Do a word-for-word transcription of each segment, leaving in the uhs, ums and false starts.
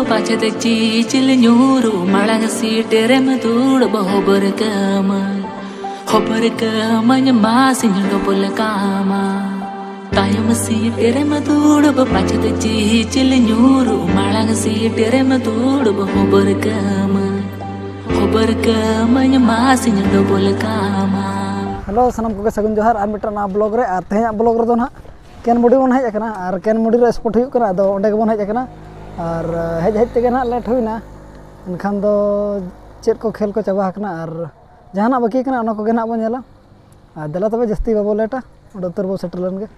ᱯᱟᱪᱮᱫ ᱪᱤᱪᱤᱞ ᱧᱩᱨᱩ ᱢᱟᱲᱟᱝ ᱥᱤᱴ ᱨᱮᱢ ᱫᱩᱲᱩᱵ ᱦᱚᱵᱚᱨ ᱠᱟᱹᱢᱟᱹᱧ, ᱦᱚᱵᱚᱨ ᱠᱟᱹᱢᱟᱹᱧ ᱢᱟᱥᱤᱧ ᱰᱚᱵᱚᱞ ᱠᱟᱢᱟ᱾ ᱛᱟᱭᱚᱢ ᱥᱤᱴ ᱨᱮᱢ ᱫᱩᱲᱩᱵ ᱯᱟᱪᱮᱫ ᱪᱤᱪᱤᱞ ᱧᱩᱨᱩ ᱢᱟᱲᱟᱝ ᱥᱤᱴ ᱨᱮᱢ ᱫᱩᱲᱩᱵ ᱦᱚᱵᱚᱨ ᱠᱟᱹᱢᱟᱹᱧ, ᱦᱚᱵᱚᱨ ᱠᱟᱹᱢᱟᱹᱧ ᱢᱟᱥᱤᱧ ᱰᱚᱵᱚᱞ ᱠᱟᱢᱟ᱾ ᱦᱮᱞᱳ, ᱥᱟᱱᱟᱢ ᱠᱚᱜᱮ ᱥᱟᱹᱜᱩᱱ ᱡᱚᱦᱟᱨ ᱟᱨ ᱢᱤᱫᱴᱟᱝ ᱱᱟᱣᱟ ᱵᱞᱚᱜ ᱨᱮ᱾ ᱟᱨ ᱛᱮᱦᱮᱧᱟᱜ ᱵᱞᱚᱜ ᱨᱮᱫᱚ ᱱᱟᱦᱟᱜ ᱠᱮᱱ ᱢᱩᱰᱤ ᱵᱚᱱ ᱦᱮᱡ ᱟᱠᱟᱱᱟ ᱟᱨ ᱠᱮᱱ ᱢᱩᱰᱤ ᱨᱮ ᱥᱯᱚᱴ ᱦᱩᱭᱩᱜ ᱠᱟᱱᱟ, ᱟᱫᱚ ᱚᱸᱰᱮ ᱜᱮᱵᱚᱱ ᱦᱮᱡ ᱟᱠᱟᱱᱟ᱾ ᱟᱨ ᱦᱮᱡ ᱦᱮᱡ ᱛᱮᱜᱮ ᱱᱟᱦᱟᱜ ᱞᱮᱴ ᱦᱩᱭᱱᱟ, ᱮᱱᱠᱷᱟᱱ ᱫᱚ ᱪᱮᱫ ᱠᱚ ᱠᱷᱮᱞ ᱠᱚ ᱪᱟᱵᱟ ᱟᱠᱟᱱᱟ ᱟᱨ ᱡᱟᱦᱟᱱᱟᱜ ᱵᱟᱹᱠᱤ ᱠᱟᱱᱟ ᱚᱱᱟ ᱠᱚᱜᱮ ᱱᱟᱦᱟᱜ ᱵᱚᱱ ᱧᱮᱞᱟ᱾ ᱟᱨ ᱫᱮᱞᱟ ᱛᱚᱵᱮ ᱡᱟᱹᱥᱛᱤ ᱵᱟᱵᱚ ᱞᱮᱴᱟ, ᱚᱸᱰᱮ ᱩᱛᱟᱹᱨ ᱵᱚ ᱥᱮᱴᱮᱨ ᱞᱮᱱ ᱜᱮ᱾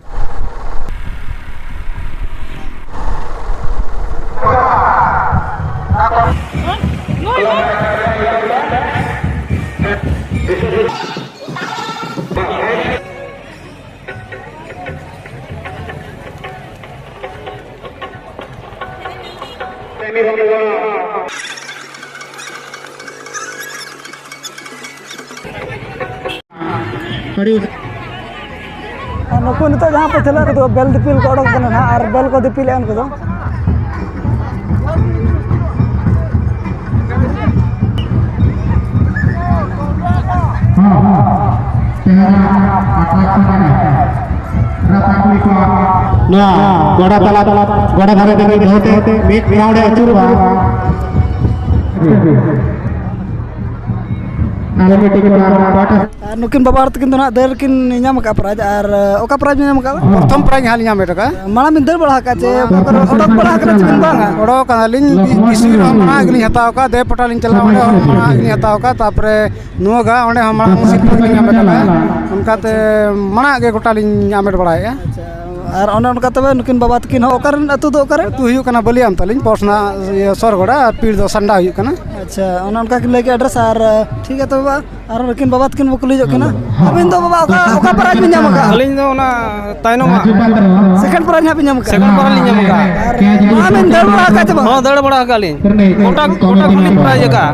ᱟᱹᱰᱤ ᱟᱨ ᱱᱩᱠᱩ ᱱᱤᱛᱚᱜ ᱡᱟᱦᱟᱸ ᱯᱮ ᱠᱷᱮᱞᱳᱜ ᱠᱚᱫᱚ ᱵᱮᱞ ᱫᱤᱯᱤᱞ ᱠᱚ ᱚᱰᱚᱠ ᱠᱟᱱᱟ ᱱᱟᱦᱟᱜ, ᱟᱨ ᱵᱮᱞ ᱠᱚ ᱫᱤᱯᱤᱞᱮᱜᱼᱟ ᱩᱱᱠᱩ ᱫᱚ᱾ ᱱᱚᱣᱟ ᱜᱚᱰᱟ ᱛᱟᱞᱟ, ᱜᱚᱰᱟ ᱫᱷᱟᱨᱮ ᱫᱷᱟᱨᱮ ᱫᱚᱦᱚ ᱛᱮ ᱢᱤᱫ ᱨᱟᱣᱩᱱᱰ ᱮ ᱟᱹᱪᱩᱨᱚᱜᱼᱟ᱾ ᱟᱨ ᱢᱤᱫᱴᱤᱡ ᱠᱚᱲᱟ ᱯᱟᱦᱴᱟ ᱟᱨ ᱱᱩᱠᱤᱱ ᱵᱟᱵᱟ ᱦᱚᱲ ᱛᱟᱹᱠᱤᱱ ᱫᱚ ᱱᱟᱦᱟᱜ ᱫᱟᱹᱲ ᱨᱮᱠᱤᱱ ᱧᱟᱢ ᱟᱠᱟᱫ ᱯᱨᱟᱭᱤᱡᱽ᱾ ᱟᱨ, ᱚᱠᱟ ᱯᱨᱟᱭᱤᱡᱽ ᱵᱤᱱ ᱧᱟᱢ ᱟᱠᱟᱫᱟ? ᱯᱨᱚᱛᱷᱚᱢ ᱯᱨᱟᱭᱤᱡᱽ ᱦᱟᱸᱜ ᱞᱤᱧ ᱧᱟᱢ ᱦᱚᱴᱚ ᱠᱟᱜᱼᱟ᱾ ᱢᱟᱲᱟᱝ ᱵᱤᱱ ᱫᱟᱹᱲ ᱵᱟᱲᱟ ᱟᱠᱟᱫ ᱪᱮ ᱚᱠᱟ ᱠᱚᱨᱮ ᱚᱰᱚᱠ ᱵᱟᱲᱟ ᱟᱠᱟᱱᱟ ᱪᱮ ᱵᱤᱱ ᱵᱟᱝᱟ? ᱚᱰᱚᱠ ᱟᱠᱟᱱᱟᱞᱤᱧ, ᱵᱤ-, ᱵᱤᱥᱩᱭ ᱨᱮᱦᱚᱸ ᱢᱟᱲᱟᱝ ᱜᱮᱞᱤᱧ ᱦᱟᱛᱟᱣ ᱟᱠᱟᱫ, ᱫᱮᱵᱯᱟᱴᱟ ᱞᱤᱧ ᱪᱟᱞᱟᱣ, ᱚᱸᱰᱮ ᱦᱚᱸ ᱢᱟᱲᱟᱝ ᱜᱮᱞᱤᱧ ᱦᱟᱛᱟᱣ ᱟᱠᱟᱫ᱾ ᱛᱟᱨᱯᱚᱨᱮ ᱱᱚᱣᱟ ᱜᱟ ᱚᱸᱰᱮ ᱦᱚᱸ ᱢᱟᱲᱟᱝ ᱥᱤᱨᱯᱟᱹ ᱜᱮᱞᱤᱧ ᱦᱟᱢᱮᱴ ᱟᱠᱟᱫᱼᱟ᱾ ᱚᱱᱠᱟᱛᱮ ᱢᱟᱲᱟᱝ ᱜᱮ ᱜᱚᱴᱟ ᱞᱤᱧ ᱦᱟᱢᱮᱴ ᱵᱟᱲᱟᱭᱮᱫᱼᱟ᱾ ᱟᱪᱪᱷᱟ, ᱟᱨ ᱚᱱᱮ ᱚᱱᱠᱟ ᱛᱚᱵᱮ ᱱᱩᱠᱤᱱ ᱵᱟᱵᱟ ᱛᱟᱹᱠᱤᱱ ᱦᱚᱸ ᱚᱠᱟ ᱨᱮᱱ ᱟᱹᱛᱩ ᱫᱚ ᱚᱠᱟᱨᱮ? ᱟᱹᱛᱩ ᱦᱩᱭᱩᱜ ᱠᱟᱱᱟ ᱵᱟᱹᱞᱤᱭᱟᱢ ᱛᱟᱹᱞᱤᱧ, ᱯᱚᱥᱱᱟ ᱤᱭᱟᱹ ᱥᱚᱨᱜᱚᱲᱟ, ᱟᱨ ᱯᱤᱲ ᱫᱚ ᱥᱟᱱᱰᱟ ᱦᱩᱭᱩᱜ ᱠᱟᱱᱟ᱾ ᱟᱪᱪᱷᱟ, ᱚᱱᱮ ᱚᱱᱠᱟ ᱠᱤᱱ ᱞᱟᱹᱭ ᱠᱮᱫ ᱮᱰᱨᱮᱥ᱾ ᱟᱨ ᱴᱷᱤᱠ ᱜᱮᱭᱟ ᱛᱚᱵᱮ ᱵᱟᱵᱟ, ᱟᱨ ᱱᱩᱠᱤᱱ ᱵᱟᱵᱟ ᱛᱟᱹᱠᱤᱱ ᱵᱚ ᱠᱩᱞᱤ ᱧᱚᱜ ᱠᱤᱱᱟ᱾ ᱟᱹᱵᱤᱱ ᱫᱚ ᱵᱟᱵᱟ ᱚᱠᱟ, ᱚᱠᱟ ᱯᱨᱟᱭᱤᱡᱽ ᱵᱤᱱ ᱧᱟᱢ ᱟᱠᱟᱫᱼᱟ? ᱟᱹᱞᱤᱧ ᱫᱚ ᱚᱱᱟ ᱛᱟᱭᱱᱚᱢᱟᱜ᱾ ᱥᱮᱠᱮᱱᱰ ᱯᱨᱟᱭᱤᱡᱽ ᱦᱟᱸᱜ ᱵᱤᱱ ᱧᱟᱢ ᱟᱠᱟᱫᱼᱟ? ᱥᱮᱠᱮᱱᱰ ᱯᱨᱟᱭᱤᱡᱽ ᱞᱤᱧ ᱧᱟᱢ ᱟᱠᱟᱫᱼᱟ᱾ ᱟᱨ ᱢᱟᱲᱟᱝ ᱵᱤᱱ ᱫᱟᱹᱲ ᱵᱟᱲᱟ ᱟᱠᱟᱫ ᱪᱮ ᱵᱟᱝ? ᱦᱚᱸ, ᱫᱟᱹᱲ ᱵᱟᱲᱟ ᱟᱠᱟᱫ ᱞᱤᱧ᱾ ᱜᱚᱴᱟ, ᱜᱚᱴᱟ ᱠᱷᱚᱱ ᱞᱤᱧ ᱯᱨᱟᱭᱤᱡᱽ ᱟᱠᱟᱫᱼᱟ᱾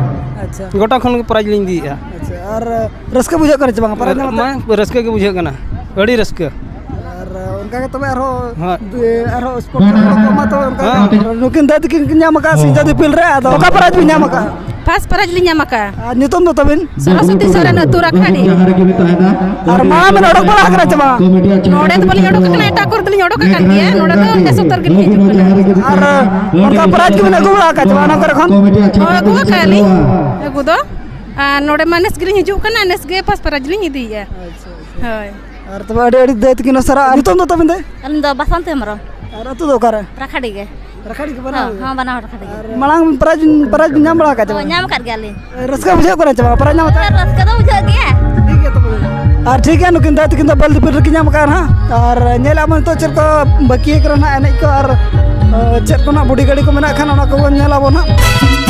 ᱟᱪᱪᱷᱟ᱾ ᱜᱚᱴᱟ ᱠᱷᱚᱱ ᱜᱮ ᱯᱨᱟᱭᱤᱡᱽ ᱞᱤᱧ ᱤᱫᱤᱭᱮᱫᱼᱟ᱾ ᱟᱪᱪᱷᱟ, ᱟᱨ ᱨᱟᱹᱥᱠᱟᱹ ᱵᱩᱡᱷᱟᱹᱜ ᱠᱟᱱᱟ ᱪᱮ ᱵᱟᱝ ᱯᱨᱟᱭᱤᱡᱽ ᱧᱟᱢ ᱠᱟᱛᱮ? ᱢᱟ, ᱨᱟᱹᱥᱠᱟᱹ ᱜᱮ ᱵᱩᱡᱷᱟᱹᱜ ᱠᱟᱱᱟ, ᱟᱹᱰᱤ ᱨᱟᱹᱥᱠᱟᱹ᱾ ᱟᱨ ᱚᱱᱠᱟ ᱜᱮ ᱛᱚᱵᱮ ᱟᱨᱦᱚᱸ, ᱦᱮᱸ᱾ ᱮ, ᱟᱨᱦᱚᱸ sport ᱠᱚ ᱢᱟ ᱛᱚᱵᱮ ᱚᱱᱠᱟ ᱦᱮᱸ᱾ ᱜᱮ᱾ ᱱᱩᱠᱤᱱ ᱫᱟᱹᱭ ᱛᱟᱹᱠᱤᱱ ᱠᱤᱱ ᱧᱟᱢ ᱟᱠᱟᱫᱼᱟ ᱥᱤᱧ ᱪᱟᱸᱫᱚ ᱤᱯᱤᱞ ᱨᱮ, ᱟᱫᱚ ᱚᱠᱟ prize ᱵᱤᱱ ᱧᱟᱢ ᱟᱠᱟᱫᱼᱟ? First prize ᱞᱤᱧ ᱧᱟᱢ ᱟᱠᱟᱫᱼᱟ᱾ ᱟᱨ ᱧᱩᱛᱩᱢ ᱫᱚ ᱛᱟᱹᱵᱤᱱ? ᱥᱚᱨᱚᱥᱚᱛᱤ ᱥᱚᱨᱮᱱ, ᱟᱹᱛᱩ ᱨᱟᱠᱷᱟᱲᱤ᱾ ᱟᱨ ᱢᱟᱲᱟᱝ ᱵᱤᱱ ᱚᱰᱚᱠ ᱵᱟᱲᱟ ᱟᱠᱟᱱᱟ ᱪᱮ ᱵᱟᱝ? ᱱᱚᱰᱮ ᱫᱚ ᱵᱟᱹᱞᱤᱧ ᱚᱰᱚᱠ ᱟᱠᱟᱱᱟ, ᱮᱴᱟᱜ ᱠᱚᱨᱮ ᱫᱚᱞᱤᱧ ᱚᱰᱚᱠ ᱟᱠᱟᱱ ᱜᱮᱭᱟ, ᱱᱚᱰᱮ ᱫᱚ ᱱᱮᱥ ᱩᱛᱟᱹᱨ ᱜᱮᱞᱤᱧ ᱦᱤᱡᱩᱜ ᱠᱟᱱᱟ᱾ ᱟᱨ ᱚᱱᱠᱟ prize ᱠᱚᱵᱤᱱ ᱟᱹᱜᱩ ᱵᱟᱲᱟ ᱟᱠᱟᱫ ᱪᱮ ᱵᱟᱝ ᱚᱱᱟ ᱠᱚᱨᱮ ᱠᱷᱚᱱ? ᱦᱳᱭ, ᱟᱹᱜᱩ ᱟᱠᱟᱫᱼᱟ ᱞᱤᱧ, ᱟᱹᱜᱩ ᱫᱚ᱾ ᱟᱨ ᱱᱚᱰᱮ ᱢᱟ ᱱᱮᱥ ᱜᱮᱞᱤᱧ ᱦᱤᱡᱩᱜ ᱠᱟᱱᱟ, ᱱᱮᱥ ᱜᱮ first prize ᱞᱤᱧ ᱤᱫᱤᱭᱮᱫᱼᱟ᱾ ᱦᱳᱭ᱾ ᱟᱨ ᱛᱚᱵᱮ ᱟᱹᱰᱤ ᱟᱹᱰᱤ ᱫᱟᱹᱭ ᱛᱟᱹᱠᱤᱱ ᱦᱚᱸ ᱥᱟᱨᱦᱟᱣ᱾ ᱟᱨ ᱧᱩᱛᱩᱢ ᱫᱚ ᱛᱟᱵᱤᱱ ᱫᱟᱹᱭ? ᱟᱹᱞᱤᱧ ᱫᱚ ᱵᱟᱥᱚᱱᱛᱤ ᱦᱮᱢᱵᱨᱚᱢ᱾ ᱟᱨ ᱟᱹᱛᱩ ᱫᱚ ᱚᱠᱟᱨᱮ? ᱨᱟᱠᱷᱟᱲᱤ ᱜᱮ᱾ ᱨᱟᱠᱷᱟᱲᱤ ᱜᱮ ᱵᱟᱱᱟ ᱦᱚᱸ, ᱦᱚᱲ ᱜᱮ? ᱦᱚᱸ, ᱵᱟᱱᱟ ᱦᱚᱲ ᱨᱟᱠᱷᱟᱲᱤ ᱜᱮ᱾ ᱟᱨ ᱢᱟᱲᱟᱝ prize, prize ᱵᱤᱱ ᱧᱟᱢ ᱵᱟᱲᱟ ᱟᱠᱟᱫ ᱪᱮ ᱦᱳᱭ, ᱵᱟᱝ? ᱧᱟᱢ ᱟᱠᱟᱫ ᱜᱮᱭᱟᱞᱤᱧ᱾ ᱨᱟᱹᱥᱠᱟᱹ ᱵᱩᱡᱷᱟᱹᱜ ᱠᱟᱱᱟ ᱪᱮ ᱵᱟᱝ prize ᱧᱟᱢ ᱠᱟᱛᱮ? ᱦᱳᱭ, ᱨᱟᱹᱥᱠᱟᱹ ᱫᱚ ᱵᱩᱡᱷᱟᱹᱜ ᱜᱮᱭᱟ᱾ ᱴᱷᱤᱠ ᱜᱮᱭᱟ ᱛᱚᱵᱮ᱾ ᱟᱨ ᱴᱷᱤᱠ ᱜᱮᱭᱟ, ᱱᱩᱠᱤᱱ ᱫᱟᱹᱭ ᱛᱟᱹᱠᱤᱱ ᱫᱚ ᱵᱮᱞ ᱫᱤᱯᱤᱞ ᱨᱮᱠᱤᱱ ᱧᱟᱢ ᱟᱠᱟᱫᱼᱟ ᱱᱟᱦᱟᱜ᱾ ᱟᱨ ᱧᱮᱞ ᱟᱵᱚᱱ ᱱᱤᱛᱚᱜ ᱪᱮᱫ ᱠᱚ ᱵᱟᱹᱠᱤ ᱟᱠᱟᱱᱟ ᱱᱟᱦᱟᱜ ᱮᱱᱮᱡ ᱠᱚ, ᱟᱨ, ᱟᱨ ᱪᱮᱫ ᱠᱚ ᱱᱟᱦᱟᱜ ᱵᱩᱰᱷᱤ ᱜᱟᱹᱰᱤ ᱠᱚ ᱢᱮᱱᱟᱜ ᱠᱷᱟᱱ ᱚᱱᱟ ᱠᱚᱵᱚᱱ ᱧᱮᱞ ᱟᱵᱚᱱ ᱱᱟᱦᱟᱜ᱾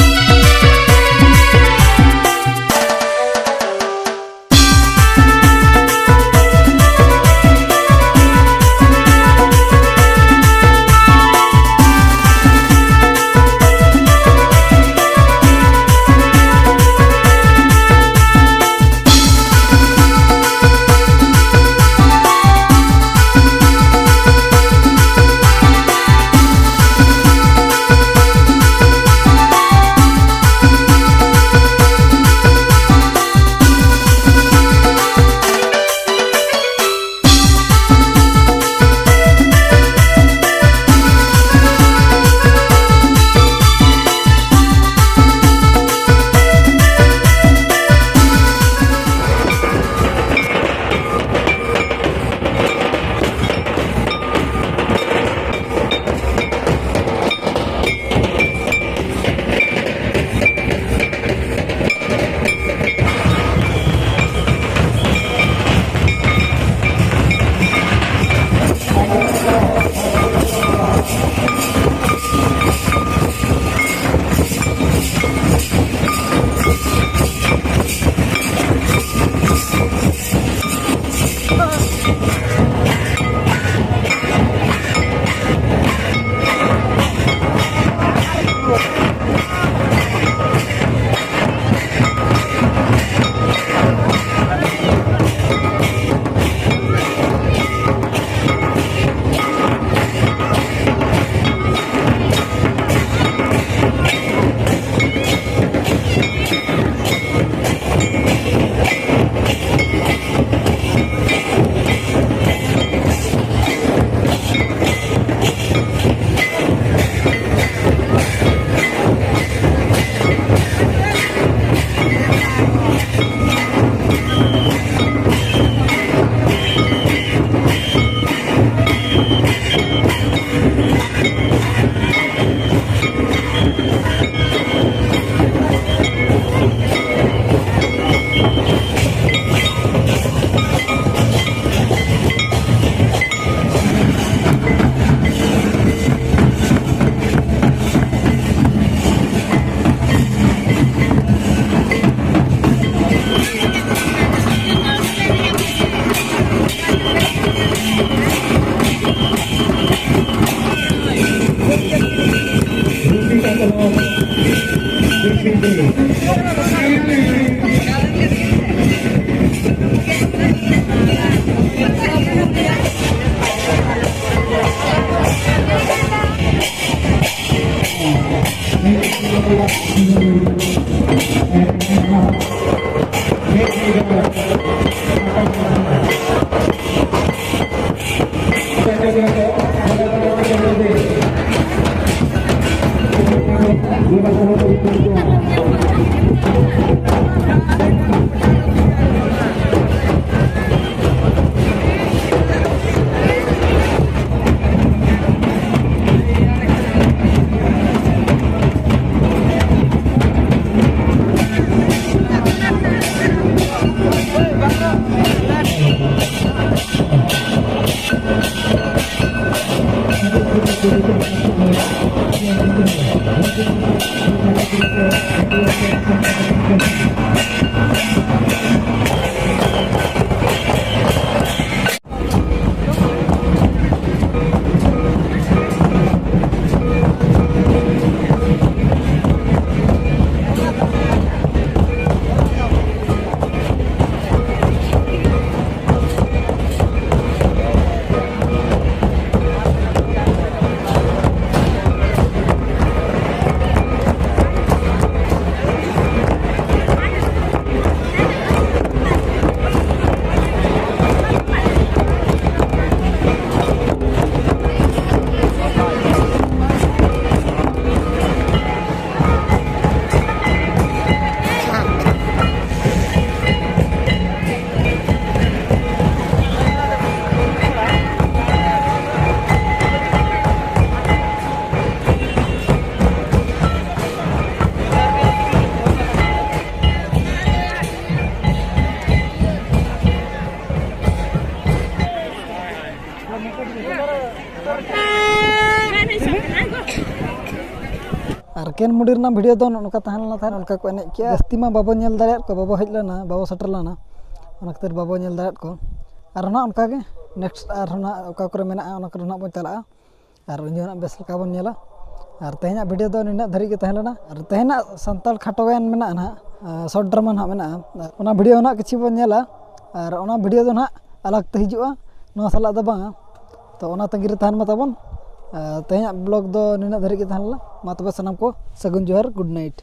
ᱟᱨ ᱠᱮᱱ ᱢᱩᱰᱤ ᱨᱮᱱᱟᱜ ᱵᱷᱤᱰᱤᱭᱳ ᱫᱚ ᱱᱚᱜᱼᱚ ᱱᱚᱝᱠᱟ ᱛᱟᱦᱮᱸ ᱞᱮᱱᱟ ᱛᱟᱦᱮᱸᱫ, ᱚᱱᱠᱟ ᱠᱚ ᱮᱱᱮᱡ ᱠᱮᱜᱼᱟ᱾ ᱡᱟᱹᱥᱛᱤ ᱢᱟ ᱵᱟᱵᱚ ᱧᱮᱞ ᱫᱟᱲᱮᱭᱟᱜ ᱠᱚᱣᱟ, ᱵᱟᱵᱚ ᱦᱮᱡ ᱞᱮᱱᱟ, ᱵᱟᱵᱚ ᱥᱮᱴᱮᱨ ᱞᱮᱱᱟ, ᱚᱱᱟ ᱠᱷᱟᱹᱛᱤᱨ ᱵᱟᱵᱚ ᱧᱮᱞ ᱫᱟᱲᱮᱭᱟᱜ ᱠᱚᱣᱟ᱾ ᱟᱨᱦᱚᱸ ᱱᱟᱜ ᱚᱱᱠᱟ ᱜᱮ ᱱᱮᱠᱥᱴ ᱟᱨᱦᱚᱸ ᱱᱟᱜ ᱚᱠᱟ ᱠᱚᱨᱮ ᱢᱮᱱᱟᱜᱼᱟ, ᱚᱱᱟ ᱠᱚᱨᱮ ᱱᱟᱜ ᱵᱚᱱ ᱪᱟᱞᱟᱜᱼᱟ᱾ ᱟᱨ ᱩᱱ ᱡᱚᱦᱚᱜ ᱱᱟᱜ ᱵᱮᱥ ᱞᱮᱠᱟ ᱵᱚᱱ ᱧᱮᱞᱟ᱾ ᱟᱨ ᱛᱮᱦᱮᱧᱟᱜ ᱵᱷᱤᱰᱤᱭᱳ ᱫᱚ ᱱᱤᱱᱟᱹᱜ ᱫᱷᱟᱹᱨᱤᱡ ᱜᱮ ᱛᱟᱦᱮᱸ ᱞᱮᱱᱟ᱾ ᱟᱨ ᱛᱮᱦᱮᱧᱟᱜ ᱥᱟᱱᱛᱟᱲ ᱠᱷᱟᱴᱚ ᱜᱟᱭᱟᱱ ᱢᱮᱱᱟᱜᱼᱟ ᱱᱟᱦᱟᱜ, ᱥᱚᱨᱴ ᱰᱨᱟᱢᱟ ᱱᱟᱦᱟᱜ ᱢᱮᱱᱟᱜᱼᱟ, ᱚᱱᱟ ᱵᱷᱤᱰᱤᱭᱳ ᱱᱟᱦᱟᱜ ᱠᱤᱪᱷᱩ ᱵᱚᱱ ᱧᱮᱞᱟ᱾ ᱟᱨ ᱚᱱᱟ ᱵᱷᱤᱰᱤᱭᱳ ᱫᱚ ᱱᱟᱦᱟᱜ ᱟᱞᱟᱜᱽ ᱛᱮ ᱦᱤᱡᱩᱜᱼᱟ, ᱱᱚᱣᱟ ᱥᱟᱞᱟᱜ ᱫᱚ ᱵᱟᱝᱟ᱾ ᱛᱚ ᱚᱱᱟ ᱛᱟᱺᱜᱤ ᱨᱮ ᱛᱟᱦᱮᱱ ᱢᱟ ᱛᱟᱵᱚᱱ᱾ ᱟᱨ ᱛᱮᱦᱮᱧᱟᱜ ᱵᱞᱚᱜ ᱫᱚ ᱱᱤᱱᱟᱹᱜ ᱫᱷᱟᱹᱨᱤᱡ ᱜᱮ ᱛᱟᱦᱮᱸ ᱞᱮᱱᱟ᱾ ᱢᱟ ᱛᱚᱵᱮ ᱥᱟᱱᱟᱢ ᱠᱚ ᱥᱟᱹᱜᱩᱱ ᱡᱚᱦᱟᱨ, ᱜᱩᱰ ᱱᱟᱭᱤᱴ᱾